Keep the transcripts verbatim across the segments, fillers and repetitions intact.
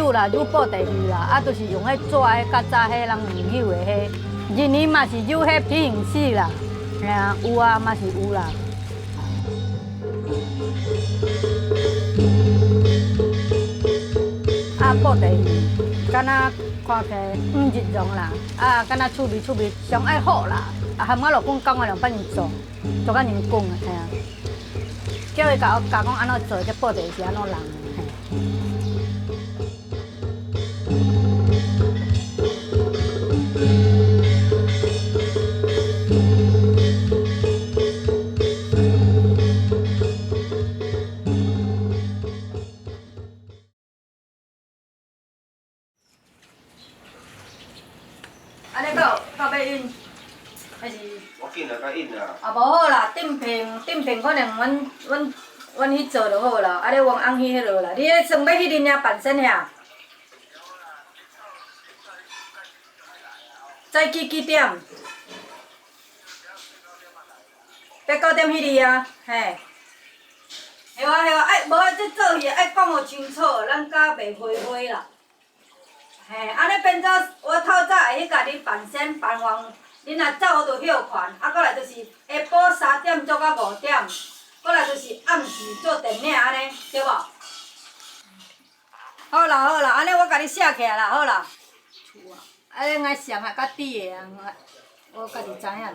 有啦，有布袋戲啦，啊，就是用彼紙的，較早彼人有的彼，今年嘛是有彼皮影戲啦，嘿啊，有啊，嘛是有啦。啊，布袋戏，敢若看起來毋日常啦，啊，敢若趣味趣味，上愛好啦，啊，含我老公講，我兩擺人做，做甲人講的，嘿啊。 叫伊甲我教講安怎做，這布袋是安怎弄的，嘿。安尼到，到尾印，還是？無要緊啊，較緊啊。啊，無好啦，頂片，頂片可能阮，阮，阮去做就好啦，啊，你往紅去迄落啦，你迄算欲去恁遐辦先遐？早起幾點？八九點迄里啊，嘿。 對啊，對啊，愛，無啊，這做戲愛講予清楚，咱較袂花花啦。嘿，安尼變做我透早會去甲你辦先辦完，你若走我就歇睏，啊，過來就是下晡三點做到五點，過來就是暗時做電影安尼，對無？好啦，好啦，安尼我甲你寫起來啦，好啦。厝啊，安尼愛想啊，較知的啊，我，我家己知影就好啦。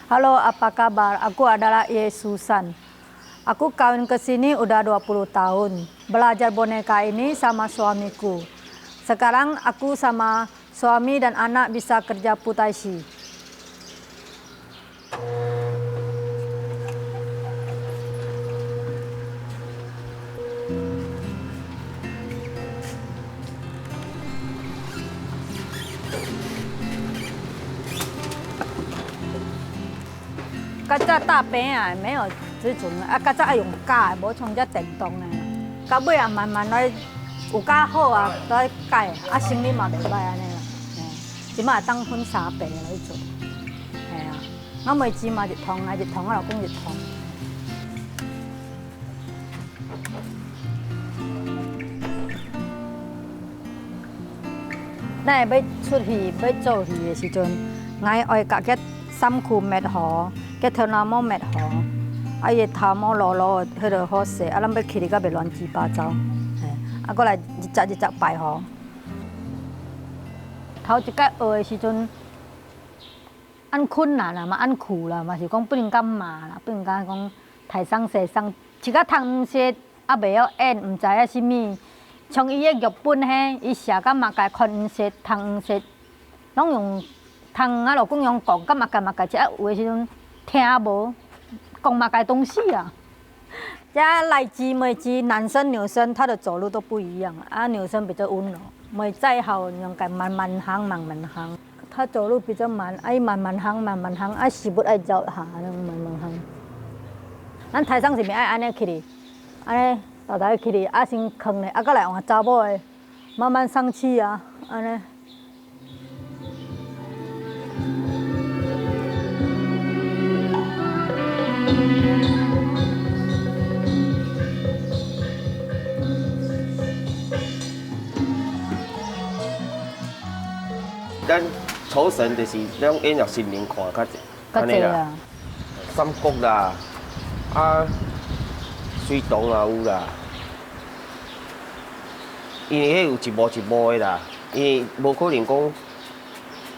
Halo, apa kabar? Aku adalah Ye Susan. Aku kawin ke sini udah dua puluh tahun. Belajar boneka ini sama suamiku. Sekarang aku sama suami dan anak bisa kerja putaisi. 較早搭棚啊，沒有這種啊，較早愛用絞的，無像遮電動的。到尾啊，慢慢來有較好啊，來改，啊，生理嘛袂歹安尼啦。嘿，這馬會當分三爿來做。嘿啊，我每支嘛一通啊，一通，我老公一通。 咱會欲出去，欲做戲的時陣，𠊎愛甲佢衫褲搣好，佢頭那毛搣好，啊，伊的頭毛落落的，迄落好勢，啊，咱欲起來甲袂亂七八糟，嘿，啊，過來一隻一隻排好。頭一擺學的時陣， 恁困難啦，嘛恁苦啦，嘛是講不能甲罵啦，不能甲講大聲細聲，自家通毋識，啊袂曉演，毋知影啥物。像伊个劇本嘿，伊寫甲麼个看毋識，通毋識，攏用通啊，老公用講甲麼个麼个，只啊有的時陣聽無，講麼个東西啊。這來自每隻男生女生，他的走路都不一樣啊，女生比較溫柔，每在好用个慢慢行，慢慢行。 他走路比較慢，愛慢慢行，慢慢行，啊，屎朏愛照下，慢慢行。咱大聲是毋是愛安尼起來？安尼，大大起來，啊，先囥咧，啊，過來換查某的，慢慢上去啊，安尼。 咱酬神就是咱演予神明看較濟，較濟啊。安尼啦。三國啦，啊，隋唐也有啦。因為迄有一幕一幕的啦，因為無可能講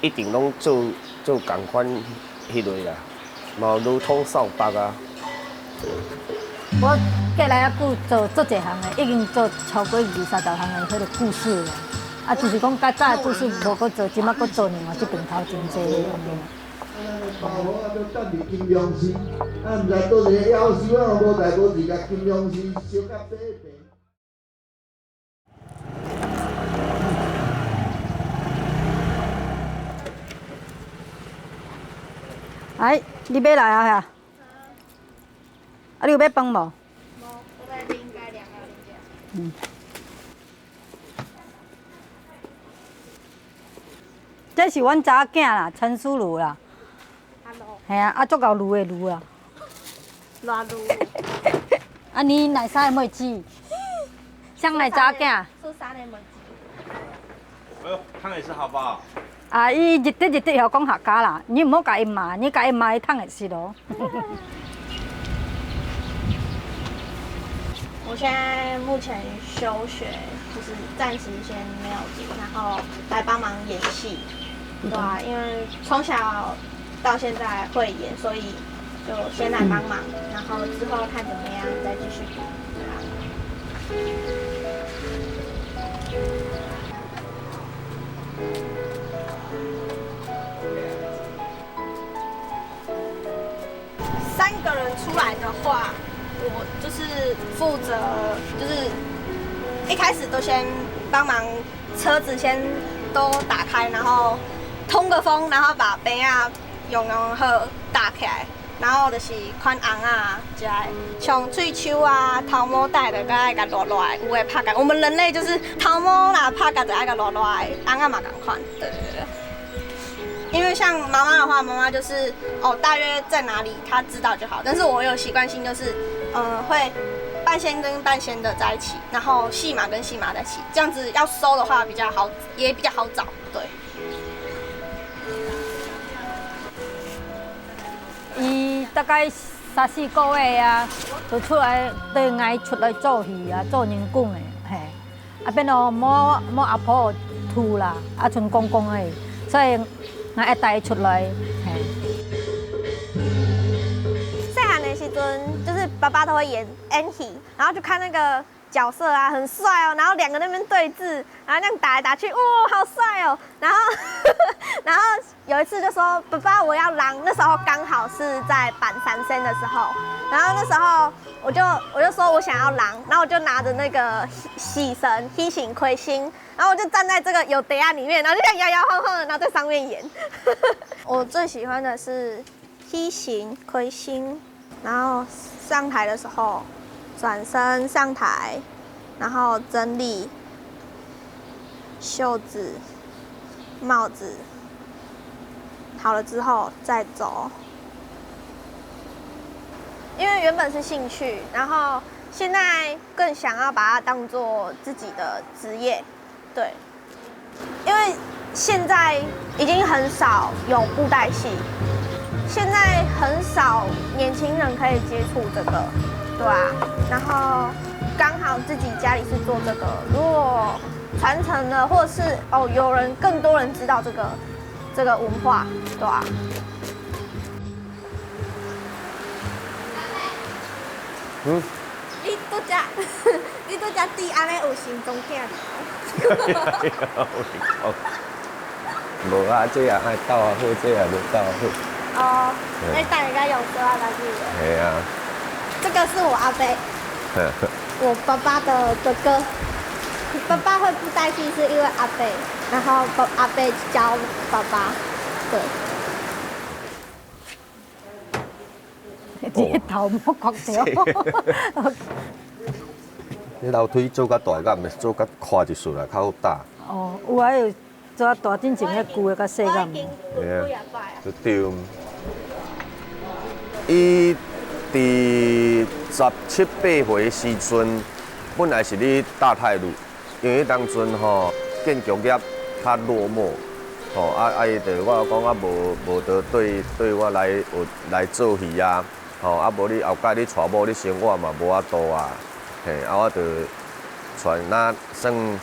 一定攏做，做共款迄類啦。 嘛有如同少白啊。我過來遐久做，做一項的，已經做超過二三十項的迄个故事了。啊，就是講較早的故事無閣做，即馬閣做另外一邊頭真濟的。啊，毋知倒一个夭壽啊，無代無誌甲金龍寺小甲白白。 哎，你欲來啊？啊，你有欲飯無？無，我欲啉咖啡，喝啉茶。嗯。這是阮查某囝啦，陳淑茹啦。 Hello。嘿啊，啊，足𠢕攄的攄啊。攄攄。啊，你哪儕个妹子？像哪隻囝？蘇珊个妹子。哎呦，燙也是好不好？啊，伊日日日日曉講客家啦，你毋好甲伊罵，你甲伊罵，伊燙會死咯。我现在目前休学，就是暂时先没有接，然后来帮忙演戏。对啊，因为从小到现在会演，所以就先来帮忙，然后之后看怎么样再继续补。对啊。三个人出来的话，我就是负责，就是一开始都先帮忙车子先都打开，然后通个风，然后把杯啊用用好打起来，然后就是款红啊，之类，像喙鬚啊、头毛带的，个爱个落落来，有的拍个。我们人类就是头毛啦，拍个就爱个落落来，红啊嘛赶快，对对对。因为像妈妈的话，妈妈就是哦，大约在哪里她知道就好。但是我有习惯性就是，嗯，会半仙跟半仙的在一起，然后细麻跟细麻在一起，这样子要收的话比较好，也比较好找。对。伊大概三四个月啊，就出来，对，𠊎出来做戏啊，做人工的，嘿。 啊，變到無無阿婆渡啦，啊，賰公公而已，所以𠊎愛帶伊出來，嘿。細漢的時陣，就是爸爸都會演演戲，然後就看那個角色啊，很帥哦，然後兩個那邊對峙，然後這樣打來打去，哇，好帥哦！然後然後有一次就說：“爸爸，我要狼。”那時候剛好是在扮山仙的時候，然後那時候我就我就說我想要狼，然後我就拿着那个喜神，喜神開心，然後我就站在這个有袋仔裡面，然後就這樣搖搖晃晃的，然後在上面演。我最喜欢的是喜神開心，然後上台的時候轉身上台，然後整理袖子、帽子，好了之后再走。因为原本是兴趣，然后现在更想要把它当做自己的职业，对。因为现在已经很少有布袋戏，现在很少年轻人可以接触这个，对啊。然后刚好自己家里是做这个，如果传承了，或者是哦有人更多人知道这个这个文化，对啊。嗯，你拄才，你拄才知安尼有心中疼你。無啊，这也爱斗啊好，这也无斗啊好。哦，所以大家用说话来比。嘿啊，这个是我阿伯，我爸爸的哥哥。爸爸会布袋戏是因为阿伯，然后爸阿伯教爸爸，对。你头毛刮掉。你楼梯做较大，敢毋是做较闊一撮啊，较好搭。哦，有啊，有做大进前个旧个较细个。对啊，就对。伊第十七八岁的时阵，本来是咧大泰路，因为当阵吼建筑业较落寞，吼啊啊伊就我讲啊无无得对对我来有来做戏啊，吼啊无你后盖你娶某你生活嘛无法度啊，嘿啊我就带若算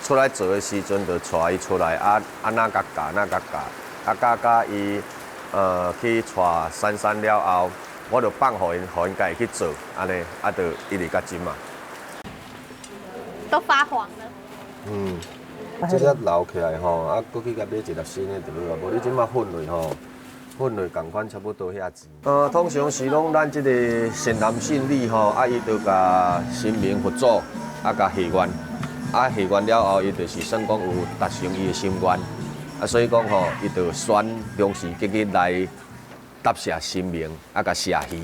出来做的时阵就带伊出来啊啊那甲教那甲教，啊教教伊呃去娶珊珊了后，我就放互因互因家己去做，安尼啊就一直到即嘛。都发黄了。嗯，这粒留起来吼，啊过去甲买一粒新的就好啊，无你即马分类吼，分类共款差不多遐钱。呃，通常是讲咱即个善男信女吼，啊伊就甲神明佛祖啊甲下愿，啊下愿了后，伊就是算讲有达成伊的心愿，啊所以讲吼，伊就选当时吉日来答谢神明，啊甲谢戏，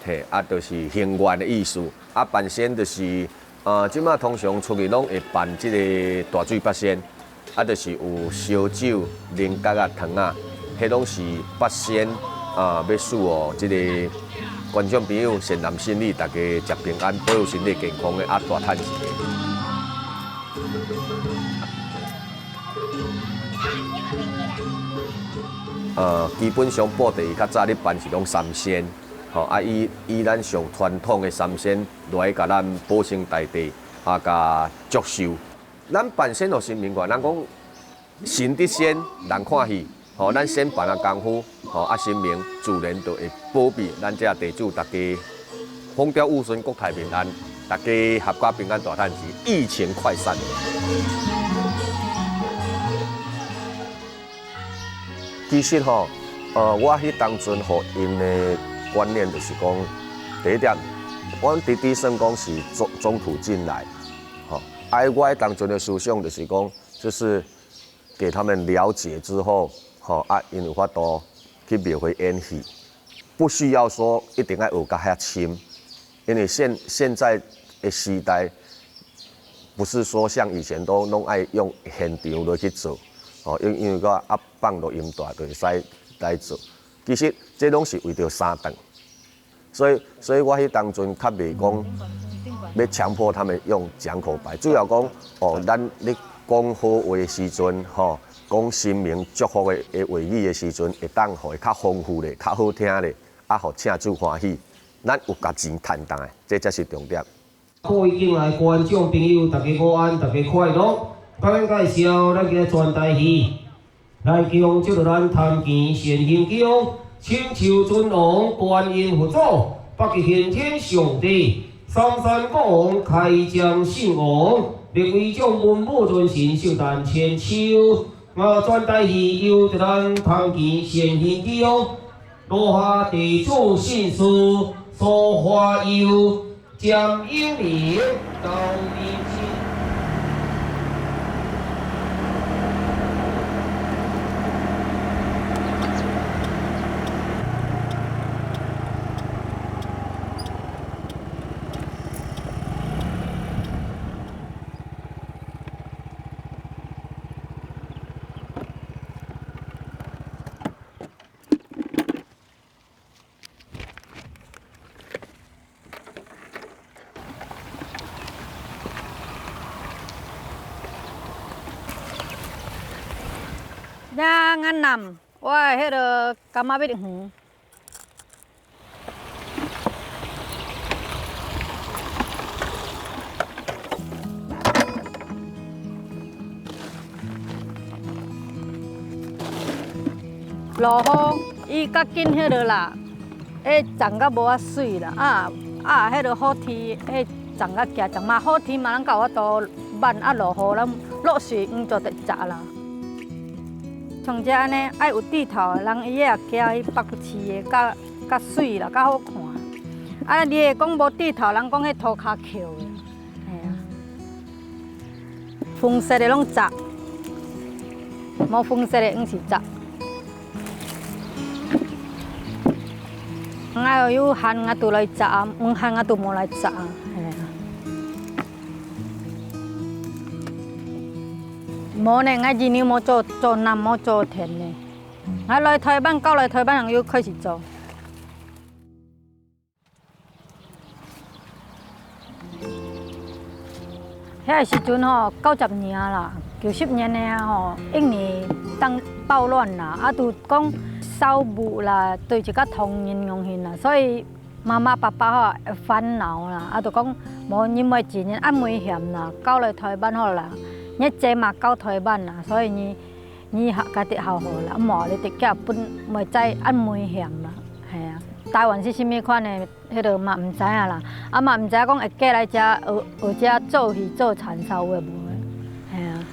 嘿，啊就是还愿的意思。啊半仙就是 呃，即马通常出去拢会办即个大水八仙，啊，就是有烧酒、菱角啊、糖啊，迄拢是八仙啊，要赐哦，即个觀眾朋友，善男信女，大家食平安，保佑身體健康个，啊，大趁錢个。呃，基本上布袋戲較早咧辦是講三仙，吼，啊，以，以咱上傳統个三仙來甲咱保生大帝，啊，甲祝壽。咱辦仙予神明看，人講 神佇仙，人看戲，吼，咱仙辦啊功夫，吼，啊，神明自然就會保庇咱遮弟子大家風調雨順，國泰民安，大家合家平安大趁錢，疫情快散。其實吼，呃，我迄當陣予因的觀念就是講，第一點，阮直直算講是中，中途進來，吼，啊，我迄當陣的思想就是講，就是 给他們了解之後，吼，啊，𪜶有法度去廟會演戲，不需要說一定愛學甲遐深，因為現，現在的時代，不是說像以前都攏愛用現場落去做，吼，因，因為个啊放錄音帶就會使來做。其實這攏是為著三頓。 所以，所以我迄當陣較袂講要強迫他們用講口白，主要講，哦，咱咧講好話的時陣，吼，講神明祝福的，的話語的時陣，會當予伊較豐富咧，較好聽咧，啊，予請主歡喜，咱有甲錢趁當的，這才是重點。各位敬愛的觀眾朋友，大家午安，大家快樂。今日介紹咱今日全台戲 來恭祝咱趁錢善行吉哦！青州尊王觀音佛祖，北極玄天上帝，三山國王開漳聖王，列位將文武尊神壽誕千秋。啊，全台戲由得咱趁錢善行吉哦！落下弟子信書，所花有 江英明、高明清。呀，𠊎揇，我的迄个柑仔蜜園。 落雨，伊較緊迄落啦，會長甲無遐媠啦。啊，啊，迄落好天，會長甲行長嘛，好天嘛，咱較有法度挽啊，落雨，咱落水，嗯，就得摘啦。像遮安尼，愛有蒂頭的，人伊會行去北市的，較，較媠啦，較好看。啊，你會講無蒂頭，人講迄塗跤抾的。 嘿啊。紅色的攏摘，無紅色的毋是摘。𠊎有閒𠊎就來摘啊，無閒𠊎就無來摘啊，嘿啊。無呢，𠊎二年無做，做南無做田呢。𠊎來台灣，到來台灣人又開始做。 遐个時陣吼，九十年啦，九十年个吼，印尼當暴亂啦，啊，就講掃墓啦，對一个唐人用刑啦，所以媽媽爸爸吼會煩惱啦，啊，就講無你莫一人恁危險啦，到來台灣好啦，你姐嘛到台灣啦，所以你 你好，家己好好啦，無你直接分袂使恁危險啦，嘿啊。台灣是啥物款的，迄落嘛毋知影啦，啊嘛毋知影講會嫁來遮學，學遮做戲做田，啥有的無的，嘿啊。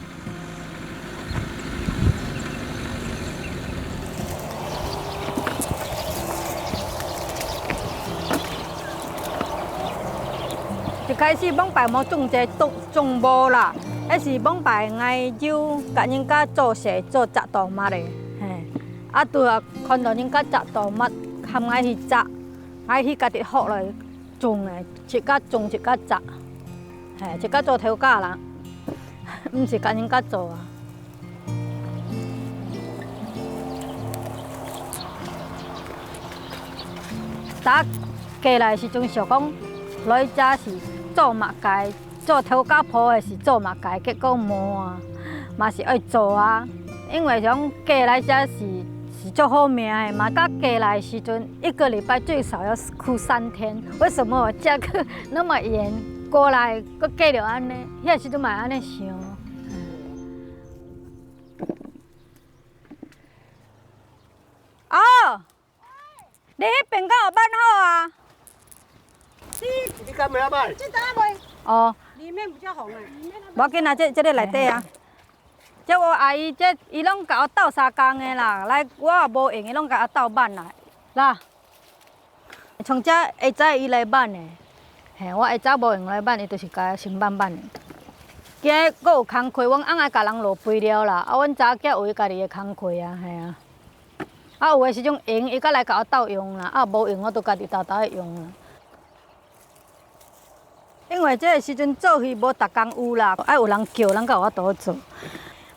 一開始往擺無種這種，種無啦。 迄時往擺𠊎有甲人家做事做摘tô mát个，嘿，啊，拄好看到人家摘tô mát，喊𠊎去摘，𠊎去家己學來種个，自家種自家摘，嘿，自家做頭家啦，毋是甲人家做啊。摘，過來時陣想講，來遮是做麼个，做頭家婆个是做麼个，結果無啊，嘛是愛做啊。因為想過來遮是，是足好命个嘛，到過來時陣，一個禮拜最少要哭三天。為什麼我嫁個那麼遠，過來，閣嫁了安呢？遐時陣嘛安呢想。哦， 你彼邊敢有挽好啊？你敢有挽？這搭未？哦，裡面比較紅啊。無要緊啊，這，這个內底啊。這我阿姨，這伊攏共我鬥相共个啦，來，我也無閒，伊攏共我鬥挽啦。啦，像這下早伊來挽的，嘿，我下早無閒來挽，伊就是共我先挽挽的。今仔日閣有工課，阮翁仔共人落肥料啦，啊，阮查某囝有伊家己的工課啊，嘿啊。 啊，有的時陣閒，伊才來共我鬥用啦；啊，無閒，我就家己沓沓仔用啦。因為這个時陣做戲無逐工有啦，愛有人叫，咱才有法度做。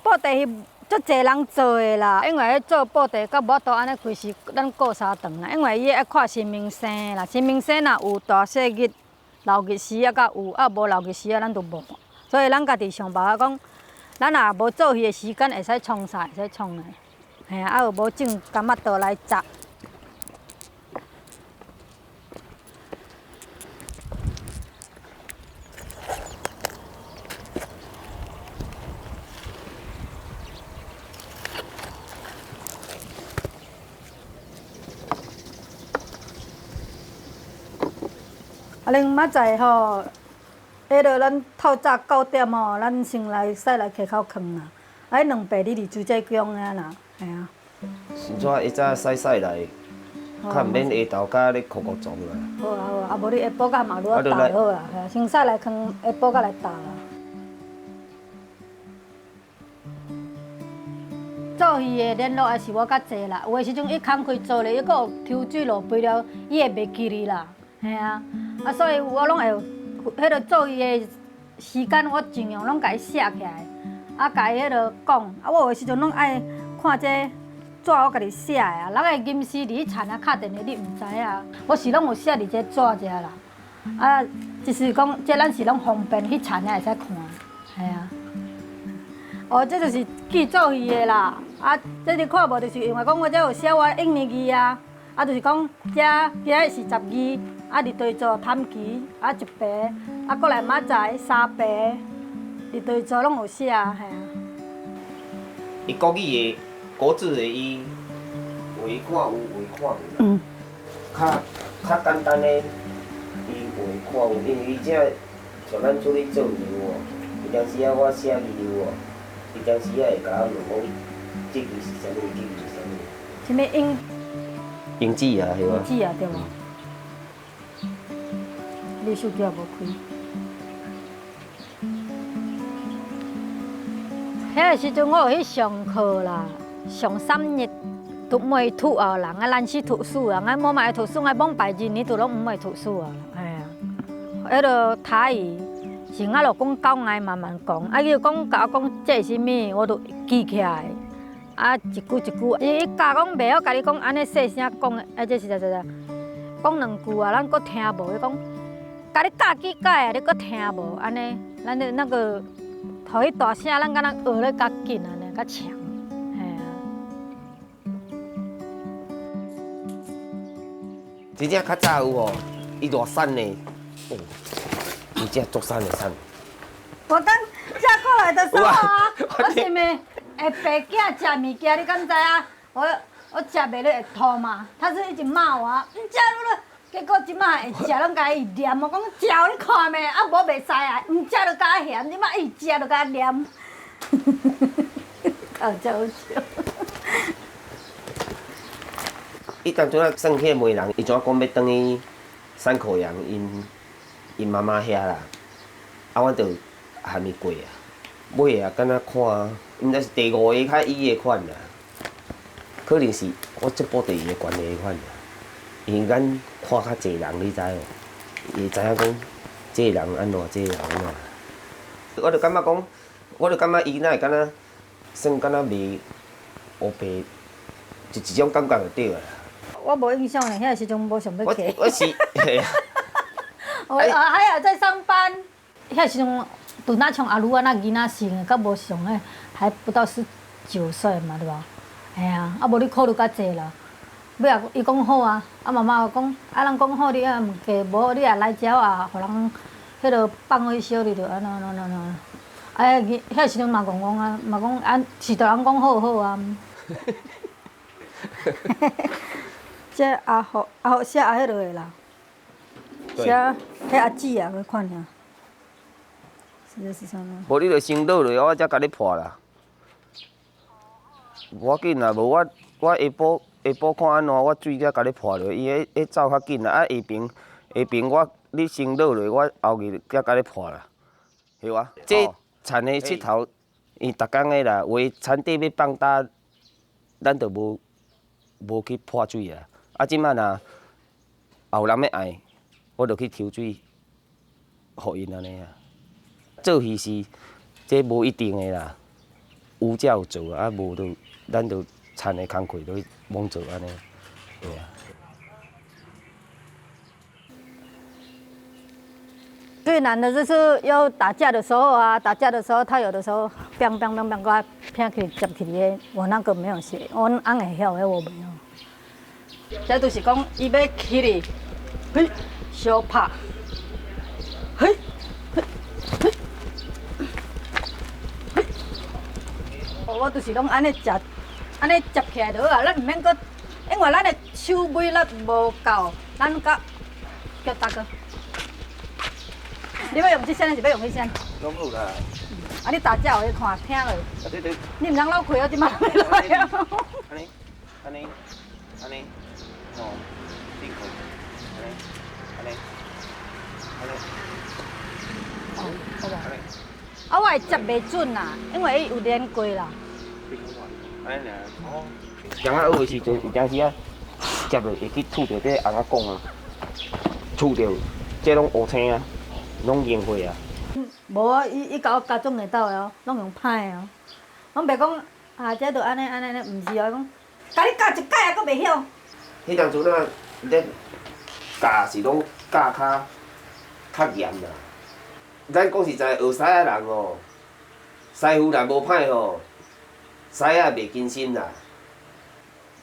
布袋戲足濟人做的啦，因為做布袋甲無法度安尼規時咱顧相同啦，因為伊愛看神明生啦，神明生若有大細日， 鬧熱時啊，才有；啊，無鬧熱時啊，咱就無。所以咱家己想辦法講，咱若無做戲的時間，會使創啥，會使創的。嘿啊，啊，有無種柑仔倒來摘。 啊，恁明仔載吼，彼个咱透早九點吼，咱先來駛來溪口囥啦。啊，彼兩百你佇自家鄉的啦，嘿啊。先帶一隻駛駛來，好啊，較毋免下晝甲咧硞硞傱啦。好啊，好啊，啊，無你下晡甲馬路啊，啊，就來踏就好啊，嘿啊，先駛來囥，下晡才來踏啦。 做戲的聯絡猶是無較濟啦，有的時陣伊工課做咧，伊閣有抽水落肥料，伊會袂記得啦。嘿啊，啊，所以我攏會有彼个做戲的時間，我盡量攏共伊寫起來，啊，共伊彼个講。啊，我有的時陣攏愛看這紙我家己寫的啊，人會臨時佇咧田仔敲電話，你毋知啊。我是攏有寫佇這紙遮啦。 啊，就是講，這咱是攏方便去田仔會使看，嘿啊。哦，這就是記做戲的啦。啊，這你看無，就是因為講我這有寫我印尼語啊，啊，就是講這今仔日是十二，啊，日對做貪期，啊，一排，啊，過來明仔載三排，日對做攏有寫啊，嘿啊。伊國語的，國字的伊，有的看有，有的看無啦。嗯。 較，較簡單的，伊會看有，因為伊這像咱出去做業務哦，有當時仔我寫字有無，伊當時仔會共我問講，這字是啥物，這字是啥物。啥物英？英字啊，對吧？英字啊，對無？嗯。你手機也無開。 彼个時陣我有去上課啦，上三日都毋會讀啊，人啊，懶尸讀書啊，𠊎無嘛會讀書，𠊎往擺一日都攏毋會讀書啊。哎呀，彼个台語是𠊎老公教𠊎慢慢講，啊，伊就講共我講這是啥物，我就記起來。 啊，一句一句，伊，伊教講袂曉共你講，按呢細聲講，啊，這是啥啥啥，講兩句啊，咱閣聽無，伊講，共你教幾擺啊，你閣聽無，按呢，咱就那個，頭一大聲，咱敢若學咧較緊按呢，較強，嘿啊。 真正較早有吼，伊偌瘦呢，哦，真正足瘦的瘦。我剛嫁過來的時候啊，有啊，我是毋是會白囝食物件，你敢知啊？我，我食袂落會吐嘛，他是一直罵我啊，毋食落落，結果這馬會食，攏共伊念，我講食你看覓，啊無袂使啊，毋食就共嫌，這馬一直食就共念。搞笑笑。 伊當初仔算起媒人，伊就講欲轉去山口洋𪜶，𪜶媽媽遐啦，啊，阮就還袂過啊。尾仔敢若看，應該是第五个較伊的款啦。可能是我足保第一个關係的款啦，因為咱看較濟人，你知無？會知影講，這个人按怎，這个人按怎。我就感覺講，我就感覺伊哪會敢若 算敢若袂烏白，就一種感覺就對了啦。我無印象咧，遐時陣無想欲嫁。我，我是，嘿啊。我，哎。啊，還有在上班。遐時陣，拄仔像阿魯安那囡仔性的，較無像彼，還不到十九歲嘛，對吧？哎呀，啊，無你考慮較濟啦。尾仔，伊講好啊，啊，媽媽講，啊，人講好，你也毋嫁，無你也來遮啊，予人彼落放火燒，你就安怎安怎安怎。哎，遐時陣嘛戇戇啊，嘛講啊，是大人講好好啊。 這阿福，阿福寫阿彼落个啦，對。寫彼阿姊啊，我看爾。是這是啥呢？無你就先落落，我才共你破啦。無要緊啦，無我，我下晡，下晡看安怎，我水才共你破落，伊彼，彼走較緊啦，啊下爿，下爿我，你先落落，我後日才共你破啦。 係啊，這田的這頭，伊逐工的啦，有的田底欲放大，咱就無，無去潑水啊。啊，這擺若有人欲愛，我就去抽水，予𪜶安尼啊。做魚是，這無一定的啦，有才有做啊，啊無就，咱就田的工課就罔做安尼，對啊。 最难的就是要打架的时候啊，打架的时候，他有的时候，砰砰砰砰，给他拍起来，接起来，我那个没有学，我翁会晓的，我没有。这就是讲，伊要起来，嘿，小拍，嘿，嘿，嘿，嘿。我就是拢安尼接，安尼接起来就好啊，咱毋免个 因为咱的手尾力无够，咱甲，叫大哥。你要用这线，是要用彼线？拢好啦。啊，你打架有咧看，听了。啊，对对。你毋通漏气哦，这摆落来啊。安尼，安尼，安尼，吼，顶好。安尼，安尼，安尼。哦，好吧。安尼。 啊，我会接袂准啦，因为伊有练过啦。哦，像啊，有的时阵，有当时啊，接落会去触着这个红仔管啊，触着，这拢烏青啊，拢烟灰啊。无啊，伊，伊甲我教足个道的哦，拢用拍的哦，拢袂讲啊，这就安尼安尼安尼，毋是哦，讲，甲你教一改啊，还袂晓。彼当初咱咧教是拢教较，较严啦。 咱讲实在，学师仔人吼，师傅若无歹吼，师仔袂甘心啦。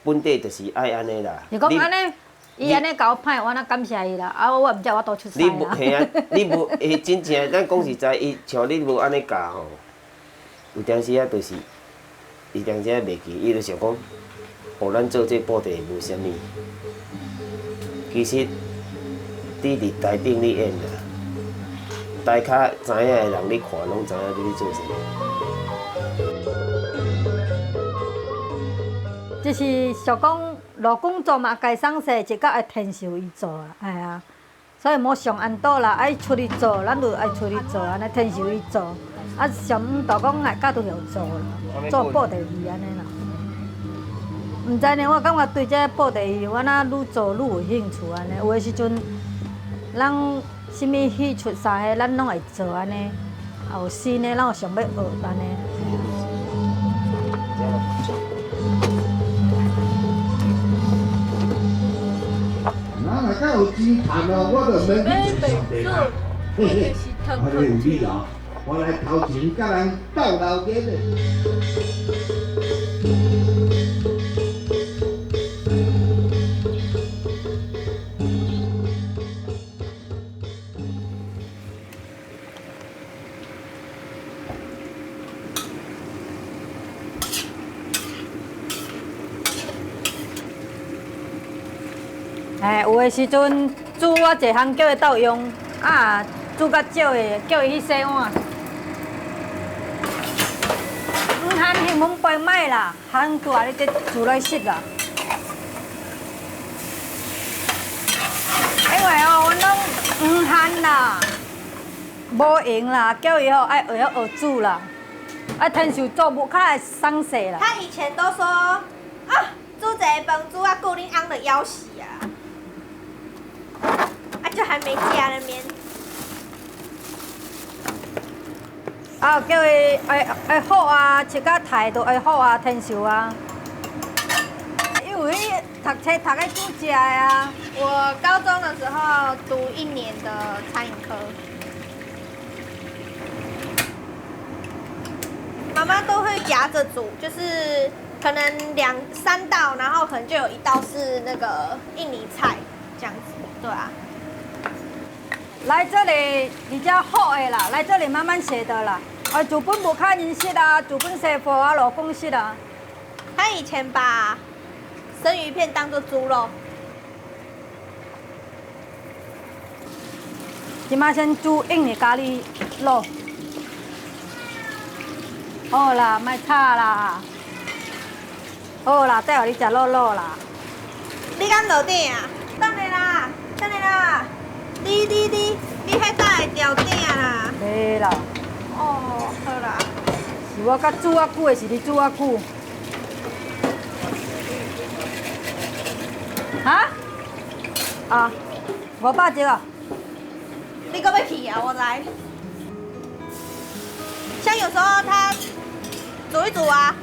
本底就是爱安尼啦。是讲安尼，伊安尼甲我歹，我哪感谢伊啦？啊，我毋知我都出师啦。你无，嘿啊，你无，嘿，真正，咱讲实在，伊像你无安尼教吼，有当时仔就是 伊当时仔袂记，伊就想讲，哦，咱做这布袋无啥物。其实，你佇台顶你演啦，台下知影的人你看，拢知影你咧做啥。就是想讲，老公做嘛，该生事，一个爱天寿伊做啊，哎呀。 所以無想恁多啦，愛出去做，咱就愛出去做，安尼天壽去做。啊，上毋到講愛家己有做啦，做布袋戲安尼啦。毋知呢，我感覺對這布袋戲，我若愈做愈有興趣安尼。有的時陣，人啥物戲出啥个，咱攏會做安尼。啊，有新的，咱有想欲學安尼。啊，若敢有錢趁哦，我就免去做上帝啦。嘿嘿，我咧有理哦，我來頭前甲人鬥鬧熱咧。 哎，有的時陣煮啊，一項叫伊鬥用，啊，煮較少的，叫伊去洗碗。毋通興奮飛歹啦。 還過啊，你這煮來食啦。因為哦，阮攏毋閒啦，無閒啦，叫伊吼愛會曉學煮啦，啊，天壽做無較會省事啦。他以前都說，啊，煮一个飯煮啊，顧恁翁就枵死啊。啊，就還沒嫁那邊。 啊，叫伊愛，愛好啊，自家刣都愛好啊，天壽啊。因為讀冊讀个足食的啊。我高中的时候读一年的餐饮科，妈妈都会夹着煮，就是可能两三道，然后可能就有一道是那个印尼菜这样子，对啊。来这里比较好的啦，来这里慢慢学的啦。啊，煮分屋下人食啊，煮分师傅啊、老公食啊。他以前把生鱼片当作猪肉， 即馬先煮印尼咖哩撈。好啦，莫吵啦。好啦，等下你食撈撈啦。你敢落鼎啊？等下啦，等下啦。你、你、你、你迄搭會掉鼎啊啦。袂啦。哦，好啦。是我甲煮啊久，抑是你煮啊久？啊？啊，五百一啊。 你个要去啊，我知。像有时候他煮一煮啊，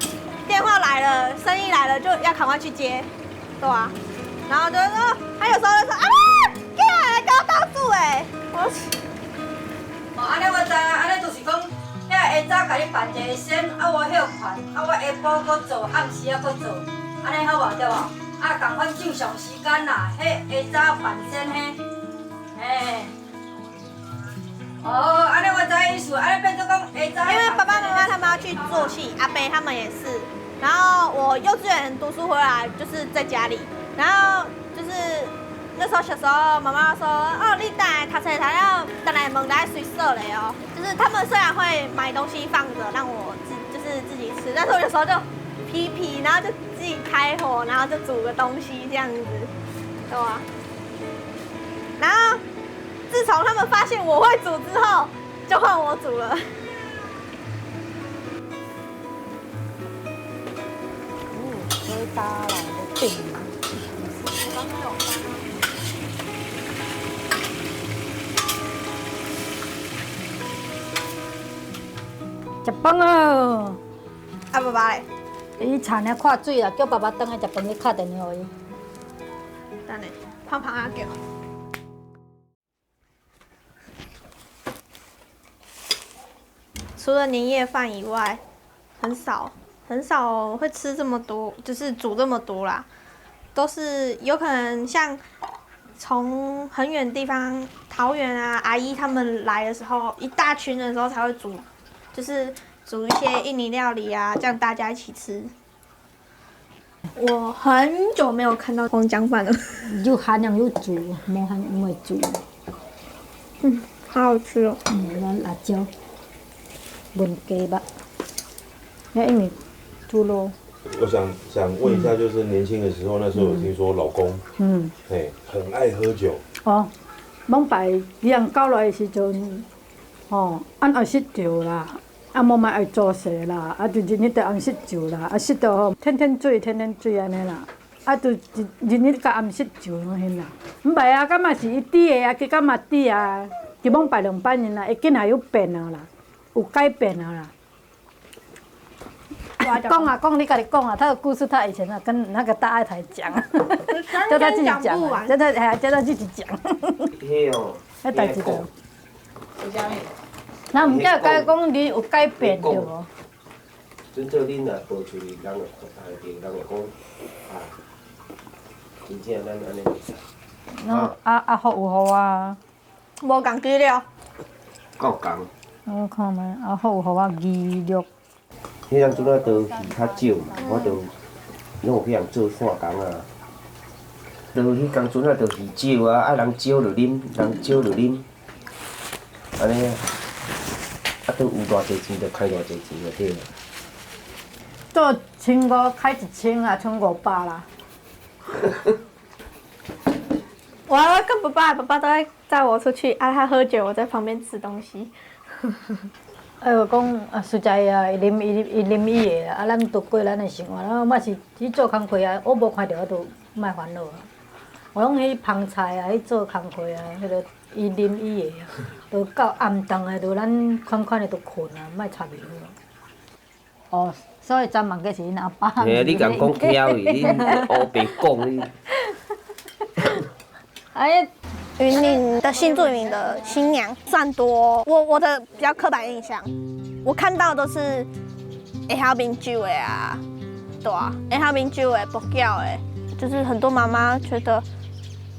电话来了，生意来了，就要赶快去接，对啊。然后就会说，他有时候就说啊，进来，给我倒煮哎，我。哦，安尼我知啊，安尼就是讲，遐下早甲你办一个先，啊我歇睏，啊我下晡佫做，暗时啊佫做，安尼好无？对无？啊，赶快正常时间啦，迄下早办先嘿，嘿。 哦，安尼我知意思，安尼变做讲下早。因为爸爸妈妈他们要去做戏，阿伯他们也是。然后我幼稚园读书回来就是在家里，然后就是那时候小时候，妈妈说，哦，你等下读书读了，等下问你水色嘞哦。就是他们虽然会买东西放着让我自，就是自己吃，但是我有时候就皮皮，然后就自己开火，然后就煮个东西这样子，对啊。然后 自从他们发现我会煮之后，就换我煮了。哦，所以大家来个订。食饭啊！啊，爸爸嘞？伊惨啊，看水啊，叫爸爸等下食饭去敲电话互伊。等下，胖胖啊叫。 除了年夜饭以外，很少很少会吃这么多，就是煮这么多啦。都是有可能像从很远的地方，桃园啊，阿姨他们来的时候，一大群人的时候才会煮，就是煮一些印尼料理啊，这样大家一起吃。 我很久没有看到红姜饭了。有閒人有煮，無閒人會煮。嗯，好好吃哦。嗯，有辣椒，燜雞肉，那因為豬肉。我想，想问一下，就是年轻的时候，那时候有听说老公，嗯，嘿，很爱喝酒。哦，往擺人交來的時陣，吼，恁愛食酒啦。 啊，無嘛愛做事啦，啊，就日日都暗食酒啦，啊，食到吼，天天醉，天天醉安尼啦，啊，就日，日日甲暗食酒安尼啦。毋捌啊，感覺是伊知的啊，佢感覺知啊，佢往擺兩擺人啦，已經還有變啊啦，有改變啊啦。講啊講，你家己講啊，他的故事他以前啊，跟那個大愛台講，叫他自己講啊，叫他，哎，叫他自己講。迄哦，那代誌都。 有啥物？那毋才會甲伊講你有改變，對無？準做恁若無出去，人會看，人會講，啊，真正咱安尼袂使。啊，啊，啊，好有好啊。無共資料。夠共。我看覓，啊，好有好啊，二六。 迄當陣仔，都魚較少嘛，我都攏有去人做散工啊。都迄當陣仔，都魚少啊，啊，人招就啉，人招就啉，安尼啊，啊，都有偌濟錢就開偌濟錢就對了。做千五開一千啊，賰五百啦。 我要跟爸爸，爸爸都会载我出去，啊，他喝酒，我在旁边吃东西。哎，我講，啊，實在啊，伊啉，伊，伊啉伊的啊，啊，咱度過咱的生活，咱嘛是去做工課啊，我無看到，我都莫煩惱啊。我攏去捧菜啊，去做工課啊，迄个伊啉伊的啊，都到暗頓啊，都咱款款的都睏啊，莫插伊好啊。哦，所以專門个是恁阿爸。嘿啊，你敢講聽去，你烏白講你。哎，云林的新住民的新娘算多，我我的比较刻板印象，我看到都是会晓啉酒的啊，对啊，会晓啉酒的、跋筊的，就是很多妈妈觉得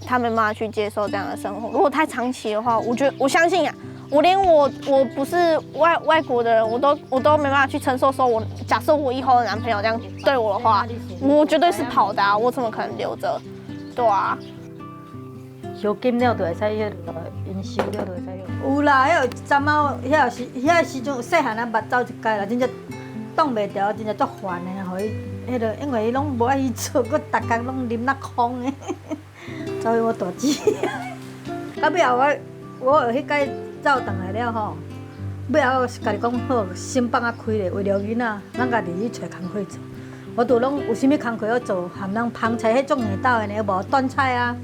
她没办法去接受这样的生活。如果太长期的话，我觉得我相信啊，我连我我不是外外国的人，我都我都没办法去承受。说我假设我以后的男朋友这样对我的话，我绝对是跑的啊，我怎么可能留着？对啊。收金了就会使迄落，因收了就会使用。有啦，迄个站仔，迄个时，迄个时阵有细汉仔捌走一改啦，真正擋袂牢，真正足烦的，互伊迄个，因为伊拢无爱去做，佮逐工拢啉那空的，所以我大姐。到尾后我，我有迄改走转来了吼，尾后我是家己讲好，心放啊开咧，为了囡仔，咱家己去找工课做。 我都拢有啥物工课要做，含人捧菜，迄种硬斗的呢，无端菜啊，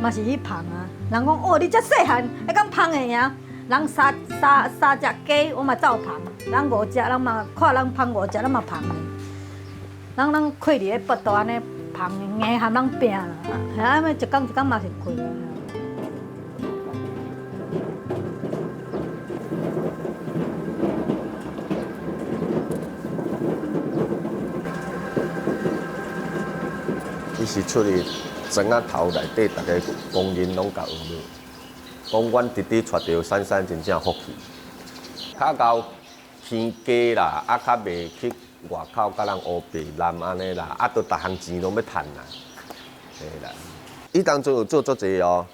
嘛是去捧啊。人讲，哦，你遮细汉，还敢捧个呀？人三三三只鸡，我嘛照捧。人五只，人嘛看人捧五只，人嘛捧咧。人人跪佇咧腹肚安尼捧，硬含人拚啦。啊，安尼一工一工嘛是跪啊。 伊是出去庄仔頭內底，逐个工人攏共學了，講阮弟弟娶著珊珊真正福氣，較𠢕 牽家啦，啊較袂去外口佮人烏白濫安尼啦，啊都逐項錢攏要趁啦，嘿啦。伊當初有做足濟哦，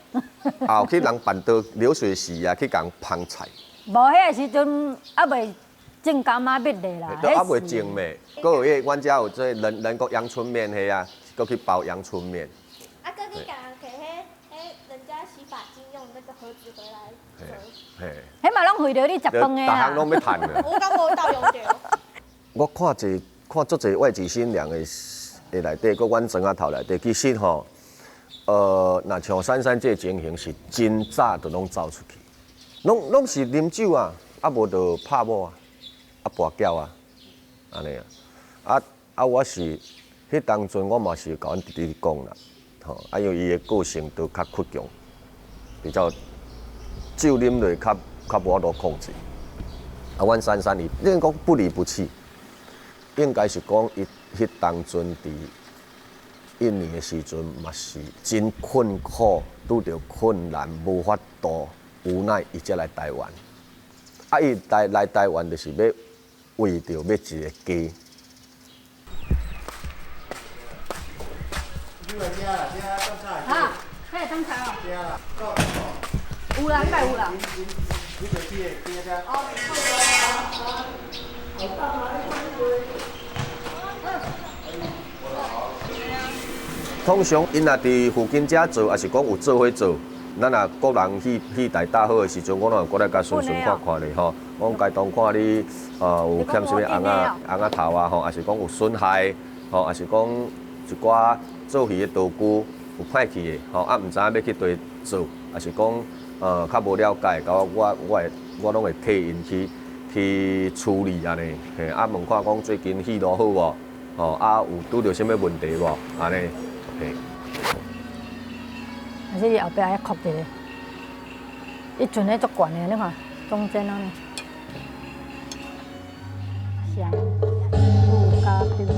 啊有去人辦桌流水席啊，去共捧菜。無，迄个時陣猶未種柑仔蜜咧啦，都猶未種咩，閣有迄，阮遮有做人人个陽春麵迄啊，閣去包陽春麵。啊，閣去共人提迄，迄人家洗髮精用那個盒子回來。 嘿，迄嘛攏為了你食飯的啦。逐項攏要趁的。我感覺到有點。我看一看足濟外籍新娘的的內底，佮阮庄仔頭內底，其實吼，呃，若像珊珊這情形是真早就攏走出去，攏攏是啉酒啊，啊無就拍某啊，啊跋筊啊，安尼啊，啊 啊，我是，迄當陣我嘛是有共阮弟弟講啦，吼，啊，因為伊的個性都較倔強，比較酒啉落較較無法度控制。啊，阮珊珊伊，你講不離不棄，應該是講伊迄當陣佇印尼的時陣嘛是真困苦，拄着困難，無法度，無奈伊才來台灣。啊，伊來來台灣就是要 為著要一个家。啊，嘿，當菜哦。有啦，應該有啦。通常𪜶若佇附近遮做，抑是講有做伙做，咱若各人去去大大好的時陣，我攏會過來共巡巡看看咧吼。 講該當看你，呃，有欠啥物尪仔尪仔頭啊，吼，抑是講有損害，吼，抑是講一寡做戲的道具有歹去的，吼，啊，毋知影要去佗做，抑是講，呃，較無了解，甲我我我我攏會替𪜶去去處理安尼，嘿，啊，問看講最近戲路好無？ 吼，啊，有拄着啥物問題無？安尼，嘿。抑是你後壁愛擴一个，伊船咧足懸的，你看，中間安尼。相互加對方。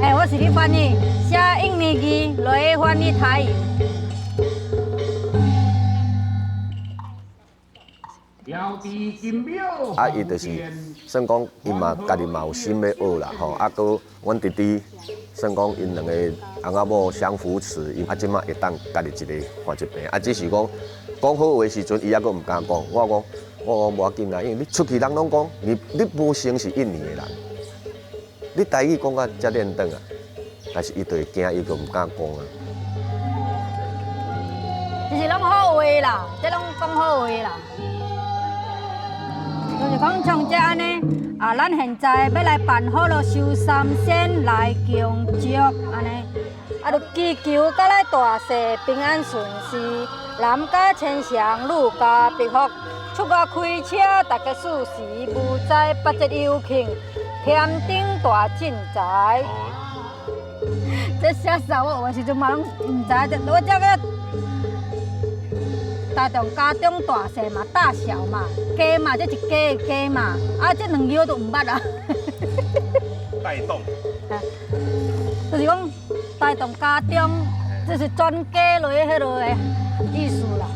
哎，我是你翻譯，寫印尼語，落去翻譯台語。 啊，伊就是算講，伊嘛家己嘛有心要學啦，吼。啊，閣阮弟弟，算講𪜶兩个翁仔某相扶持，伊啊，即馬會當家己一个看一邊。啊，只是講，講好話時陣，伊猶閣毋敢講。我講，我講無要緊啦，因為你出去，人攏講，你你無成是印尼的人。 你台語講甲遮輾轉啊，但是伊就會驚，伊就毋敢講啊。就是攏好話啦，這攏講好話啦。就是講像遮安尼，啊，咱現在要來辦好了，收三仙來供桌安尼，啊，就祈求甲咱大細平安順序。男家千香，女家必福，出外開車，大家四時無災，八節有慶，添丁大進財。這寫啥？我有的時陣嘛攏毋知，這我這个大眾家中大細嘛，大小嘛，家嘛，這一家的家嘛，啊，這兩字我都毋捌啊。帶動。啊，就是講帶動家中，就是全家落去迄落的意思啦。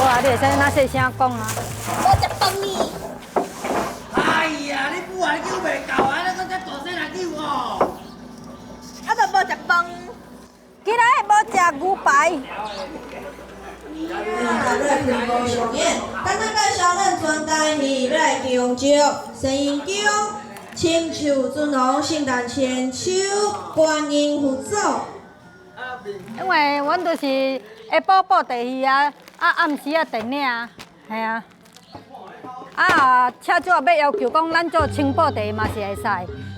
哇，你會使那細聲講啊？無食飯呢。哎呀，你母仔叫袂到啊，你講遮大細人叫哦。啊，都無食飯。今仔日無食牛排。咱來介紹咱全台戲，欲來慶祝神仙宮，親像尊王聖誕千秋，觀音佛祖。 因為阮都是下晡布袋戲啊，啊暗時啊電影啊，係啊。啊，車主也欲要求講，咱做清布袋嘛是會使，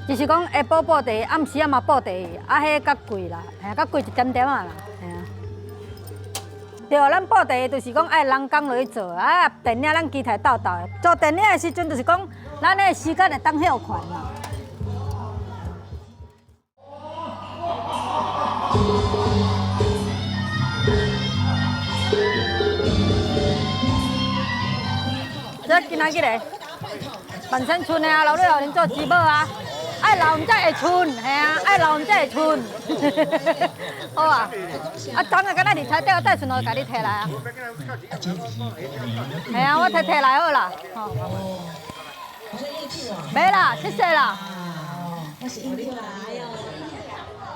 就是講下晡布袋，暗時啊嘛布袋，啊，迄較貴啦，係啊，較貴一點點仔啦，係啊。對，咱布袋就是講愛人工落去做，啊，電影咱機台鬥鬥的，做電影的時陣就是講，咱的時間會當休款啦。 這今仔日咧，萬善村的啊，留落來予恁做姊妹啊，愛留毋才會賰，係啊，愛留毋才會賰。好啊，啊，當然敢若佇車頂，帶順路共你提來啊。係啊，我提提來好啦，吼。 無啦，謝謝啦。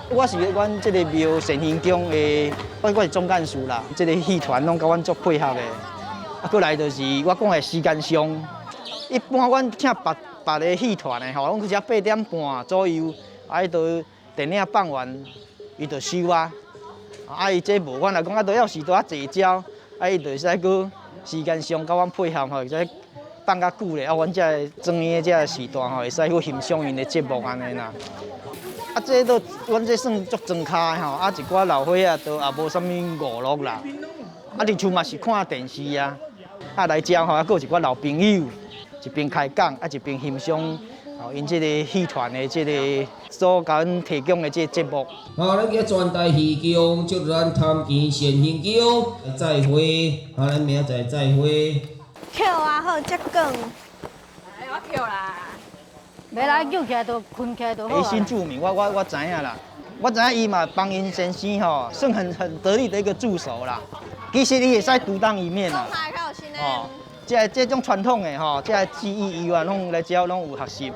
我是阮這个廟神仙宮的，我，我是總幹事啦。這个戲團攏佮阮足配合的。啊，過來就是我講的時間上，一般阮請別，別个戲團的吼，攏是八點半左右，啊，伊就 電影放完，伊就收啊。啊，伊這無，阮來講啊，都要時段較濟招，啊，伊就會使去時間上佮阮配合吼，會使放較久咧。啊，阮才會轉去這个時段吼，會使去欣賞𪜶的節目按呢啦。啊，這都，阮這算足庄跤的吼，啊，一寡老歲仔都也無啥物娛樂啦。啊，日常嘛是看電視啊。 啊，來遮吼，猶閣有一寡老朋友，一邊開講，啊，一邊欣賞，吼，𪜶這个戲團的這个所共阮提供的這个節目。好，咱今仔全台戲宮，祝咱貪錢神仙宮，再會。好，咱明仔載再會。扣啊，好，接梗。哎，我扣啦。 袂啦，勼起來就睏起來就好啊。欸，新住民，我，我，我知影啦。我知影伊嘛幫𪜶先生吼，算很，很得力的一个助手啦。其實伊會使獨當一面啦。講話較有心的。吼，這，這種傳統的吼，這技藝伊嘛攏來遮攏有學習。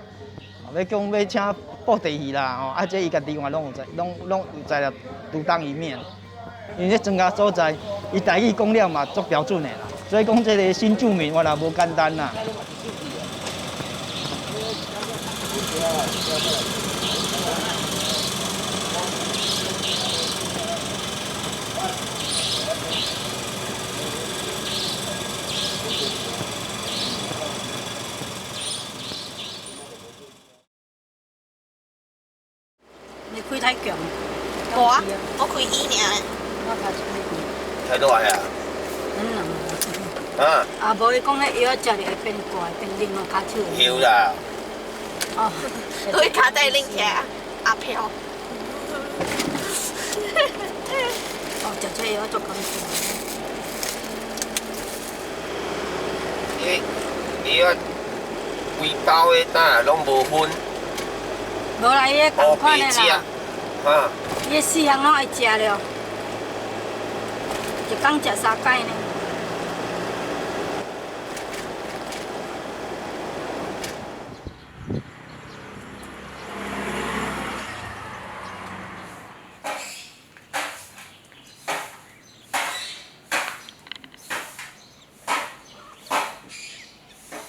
吼，欲講欲請布袋戲啦，吼，啊，這伊家己嘛攏有在，攏，攏有在啦，獨當一面。 因為這庄跤所在，伊台語講了嘛足標準的啦，所以講這个新住民原來無簡單啦。 你開太強。無啊，我開一爾。我開一開。開落來啊？嗯。啊。啊，無你講彼藥仔食了會變怪，變冷啊，跤手。有啦。哦。我跤底冷起來，阿飄。哦，食這藥足感動。 你，你啊，規包的，哪攏無分？無啦，伊彼仝款的啦。烏白食，哈。伊四項攏愛食了，一工食三擺呢。 你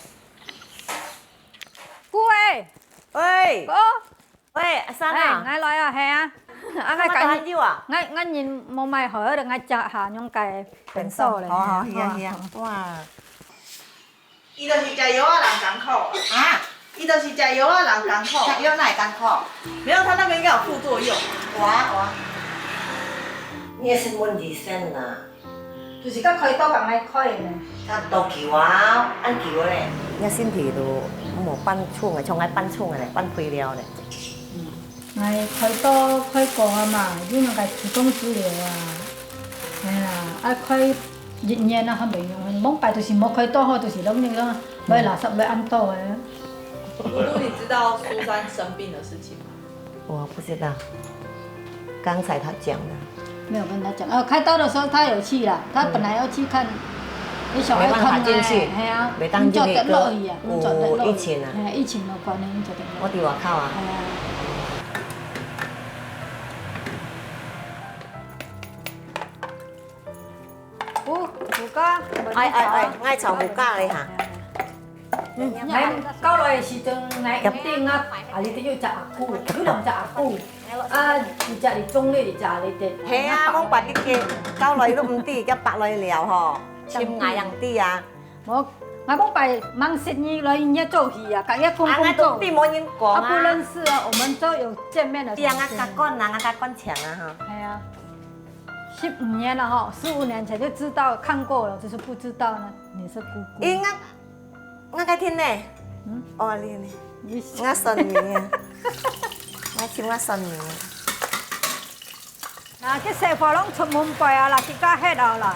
喂，哥，喂，阿三啊，哎，𠊎來啊，係啊，啊，𠊎趕緊，𠊎，𠊎人無買好，𠊎就𠊎食下用該便當咧。好，好，係啊，係啊，哇。 伊就是食藥仔人艱苦啊。啊？伊就是食藥仔人艱苦。食藥哪會艱苦？沒有，他那個應該有副作用。有啊，有啊。你也是問醫生啊？就是佮開刀共𠊎開的呢。差不多久啊，恁久咧。你身體都無半寸个，像𠊎半寸个咧，半肥了咧。嗯。 𠊎開刀開過啊嘛，有人共提供資料啊。係啊，啊開一年啊，還袂用，往擺就是無開刀吼，就是攏那個落垃圾落恁多个。姑姑，你知道蘇珊生病的事情嗎？我不知道，剛才他講的。沒有跟他講，呃，開刀的時候他有去啦，他本來要去看，你想要看啊，沒辦法進去，係啊，沒當進去，你就跌落去啊，你就跌落去，有疫情啊。係，疫情有關係，你就跌落去。我佇外口啊。係啊。 有，有个，哎，哎，哎，𠊎炒牛胛个哈。嗯，𠊎到來个時陣，𠊎一定啊，啊，你都有隻阿姑，有兩隻阿姑，啊，一隻佇中壢，一隻佇這。係啊，講白一个，到來都毋知，叫白來了吼，尋𠊎樣知啊。無，𠊎講白，忙死你來，你也做戲啊，甲伊公公做。啊，都並無人講啊。啊，不認識啊，我們都有見面的時間。對啊，𠊎甲講啊，𠊎甲講請啊，哈。係啊。 十五年了哈，十五年前就知道看過了，只是不知道呢，你是姑姑。應該，那個天呢？嗯？哦，你呢？你，我算命啊，我請我算命啊。啊，這細貨攏出門背啊啦，自家歇了啦。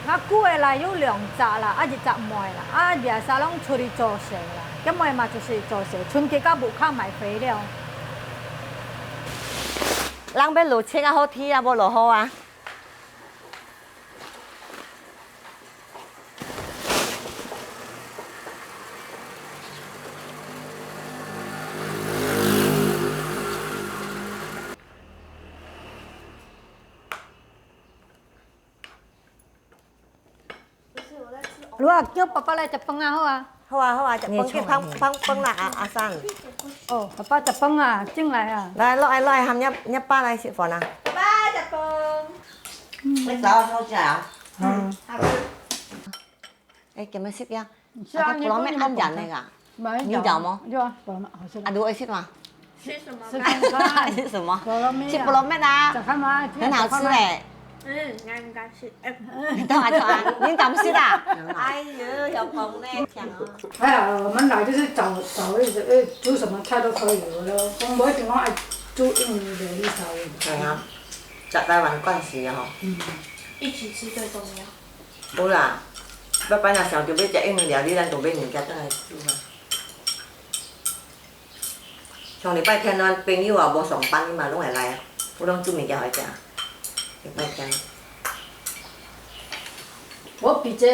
啊，姑个啦有兩隻啦，啊，一隻妹啦，啊，這儕攏出去做事啦。這妹嘛就是做事，春節到屋下買肥料。 人欲落雪啊，好天啊，無落雨啊。如果叫爸爸來食飯啊，好啊。好啊，好啊，食飯去捧，捧，捧啦，阿，阿三。哦，爸爸食飯啊，進來啊。來，落來，落來，喊若，若爸來食飯啊。爸爸食飯。你早上好食啊？嗯。好吃。哎，今日食呀？是啊，啊，這普羅麵恁樣个啊？你有無？有啊，普羅麵好吃。啊，你愛食嗎？ 吃什麼？吃看看。吃什麼？普羅麵啊。吃普羅麵啊。食看嘛，很好吃欸。嗯，那應該是，哎。對啊，對啊，你敢食啊？哎呦，小朋友，強哦。還好，我們來就是找，找位置，呃，煮什麼菜都可以，我都，我無一定講愛煮印尼料理啥物。對啊，食台灣慣勢吼。嗯。一起吃最重要。有啦，爸爸若想著欲食印尼料理，咱就買物件轉來煮啊。 像禮拜天，咱朋友啊無上班，伊嘛攏會來啊，有人煮物件予伊食。禮拜天。我比較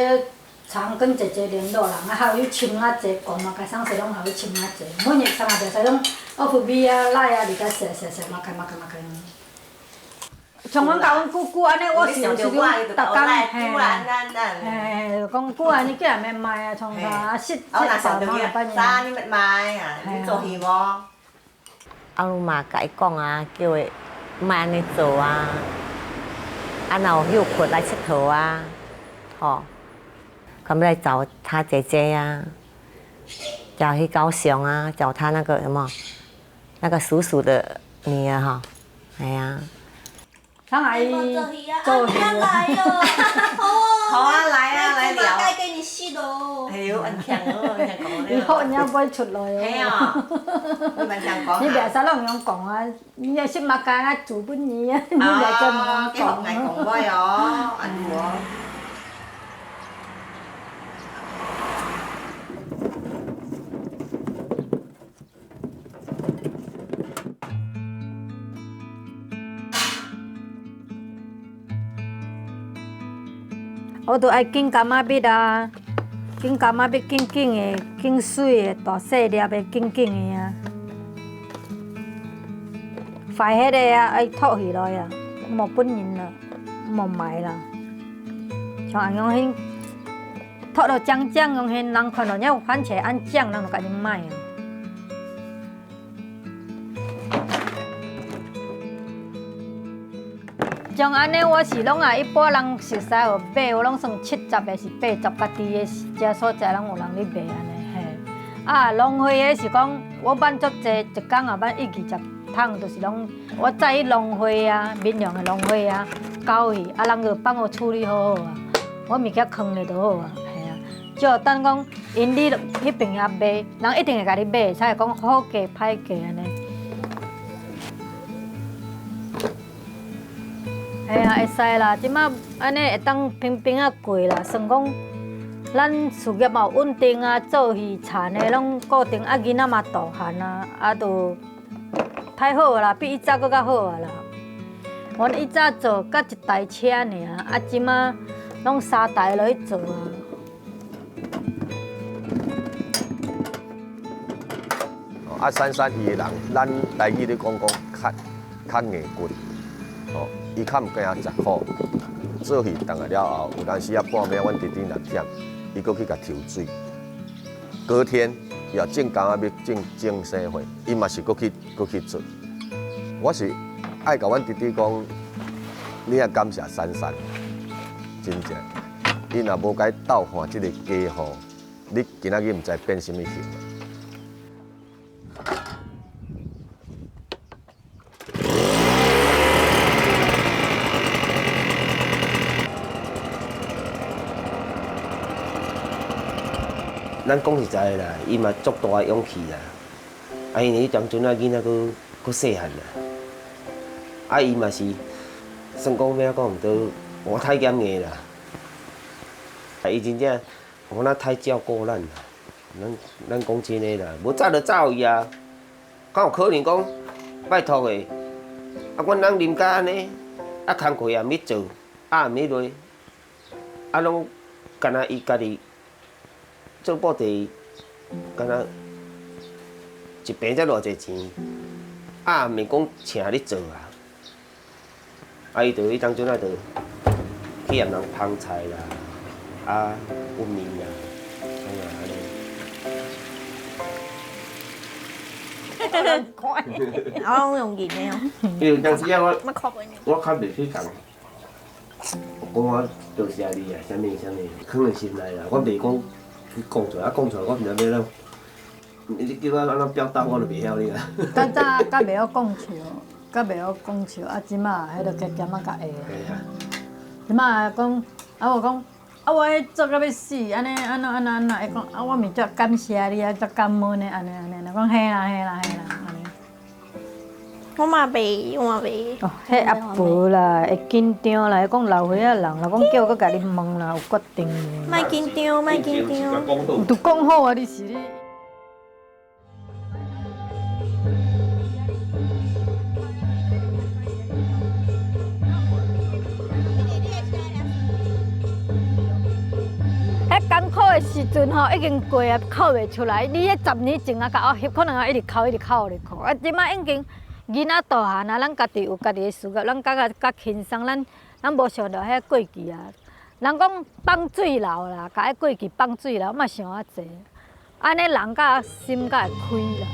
常跟姐姐聯絡啦，啊，還有尋𠊎姐講嘛，該上次攏還有尋𠊎姐，每日上下就係用F B啊、Line啊，佇該寫寫寫，嘛該嘛該嘛該。 像阮甲阮姑姑安尼，我是有時陣逐工，嘿，嘿，講姑安尼叫人買啊，像啥，嘿，食，啊，我若想著伊，食飯啊，半夜。啥，你買啊，嘿啊。你做戲無？阿魯瑪甲伊講啊，叫伊莫安尼做啊，啊，若有休睏來佚佗啊，吼，可能來找他姐姐啊，叫去高雄啊，找他那個什麼，那個叔叔的女兒哈，哎呀。 通阿姨做戲啊，做戲啊。啊，來哦。好啊，來啊，來聊。哎，我買該給你食哦。哎喲，恁強哦，恁強講哦。以後你也毋會出來哦。嘿哦，你蠻強講啊。你袂使亂用講啊，你也食麼个啊，煮分你啊，你袂使亂用講。哦，這好愛講話哦，安住哦。 我都愛揀柑仔蜜啊，揀柑仔蜜，揀揀个，揀媠个，大細粒个，揀揀个啊。壞忒个啊，愛擇起來啊，無分人啦，無買啦。像恁樣，擇到靚靚樣，人看到若番茄恁靚，人就甲你買啊。像恁呢，我是攏啊，一般人熟似有買，有攏算七十个是八十家己个遮所在，攏有人咧賣恁呢，嘿。啊，浪費个是講，我捌足濟，一工啊，捌一二十桶，就是攏我載去浪費啊，民良个浪費啊，交去，啊，人就幫我處理好好啊，我物件囥咧就好啊，嘿啊。就等講，𪜶咧彼邊遐賣，人一定會共你買，才會講好價歹價恁呢。 嘿啊，會使啦，這馬按呢會當平平仔過啦，算講咱事業嘛有穩定啊，做戲田的攏固定啊，囡仔嘛大漢啊，啊都太好啦，比以前閣較好啊啦。阮以前做甲一台車爾，啊這馬攏三台落去做啊。 哦，啊，珊珊伊个人，咱台語咧講講較，較硬骨，哦，伊較毋驚食苦。做戲轉來了後，有當時啊半暝，阮弟弟若忝，伊閣去共抽水。隔天，伊也正工啊欲正，正生火，伊嘛是閣去，閣去做。我是愛共阮弟弟講，你愛感謝珊珊，真正，伊若無共伊鬥看這个家吼， 你今仔日毋知變啥物形。咱講實在的啦，伊嘛足大的勇氣啦。啊，因為伊當陣仔囡仔閣，閣細漢啦。啊，伊嘛是算講欲講毋著，活太嚴硬啦。啊，伊真正 我若太照顧咱啦，咱，咱講真的啦，無早就走去啊，敢有可能講拜託的？啊，阮人啉甲按呢，啊，工課也毋去做，啊，也毋去落，啊，攏干焦伊家己做布袋，干焦一坪才偌濟錢，啊，也毋免講請你做啊。 啊，伊就彼當陣仔就去佮人捧菜啦，啊，搵物啦，啥物啊，按呢。我攏用印的哦。因為有當時仔，我，我較袂去講，講我多謝你啊，啥物啥物，囥佇心內啦，我袂講去講出來，啊，講出來我毋知欲怎。 你叫我按怎表達，我都袂曉你啊。較早較袂曉講笑，較袂曉講笑，啊，這馬彼个加減仔較會。嘿啊。這馬講，啊，我講，啊，我彼做甲欲死，按呢，按怎，按怎，按怎，會講，啊，我毋是足感謝你啊，足感恩的，按呢，按呢，講，嘿啦，嘿啦，嘿啦，按呢。我嘛袂，我嘛袂。哦，彼阿婆啦，會緊張啦，講老歲仔人啦，講叫我共你問啦，有決定。莫緊張，莫緊張。都講好啊，你是你。 彼艱苦的時陣吼，已經過啊，哭袂出來。你彼十年前啊，共我翕，可能啊一直哭，一直哭，一直哭。啊，這馬已經囡仔大漢啊，咱家己有家己的事業，咱較，較，較輕鬆，咱，咱無想著彼過去啊。 人講放水流啦，共彼過去放水流，莫想遐濟，按呢人較心較會開啦。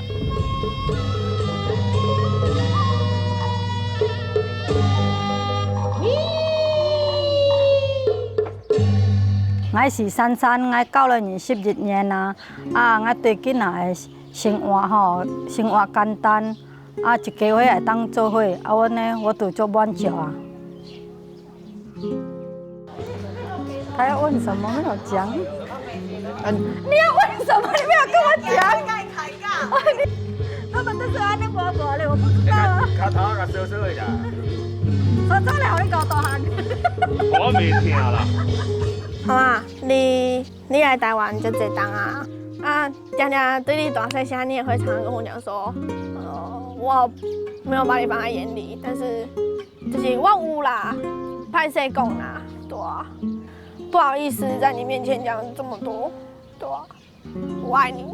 𠊎是珊珊，𠊎到了二十一年啊，啊，𠊎對囡仔的生活吼，生活簡單，啊，一家伙會當做伙，啊，阮呢，我都足滿足啊。 他要問什麼？沒有講。嗯。你要問什麼？你沒有跟我講。哦，你，他們都是按呢無無咧，我不知道啊。你看，看頭那燒燒的啦。燒燒咧，予你搞大漢。我袂聽啦。好啊，你，你來台灣就這檔啊，啊，定定對你大細聲，你也會常常跟我講說，呃，我沒有把你放在眼裡，但是 就是我有啦，歹勢講啦，對啊，不好意思在你面前講這麼多，對啊，我愛你。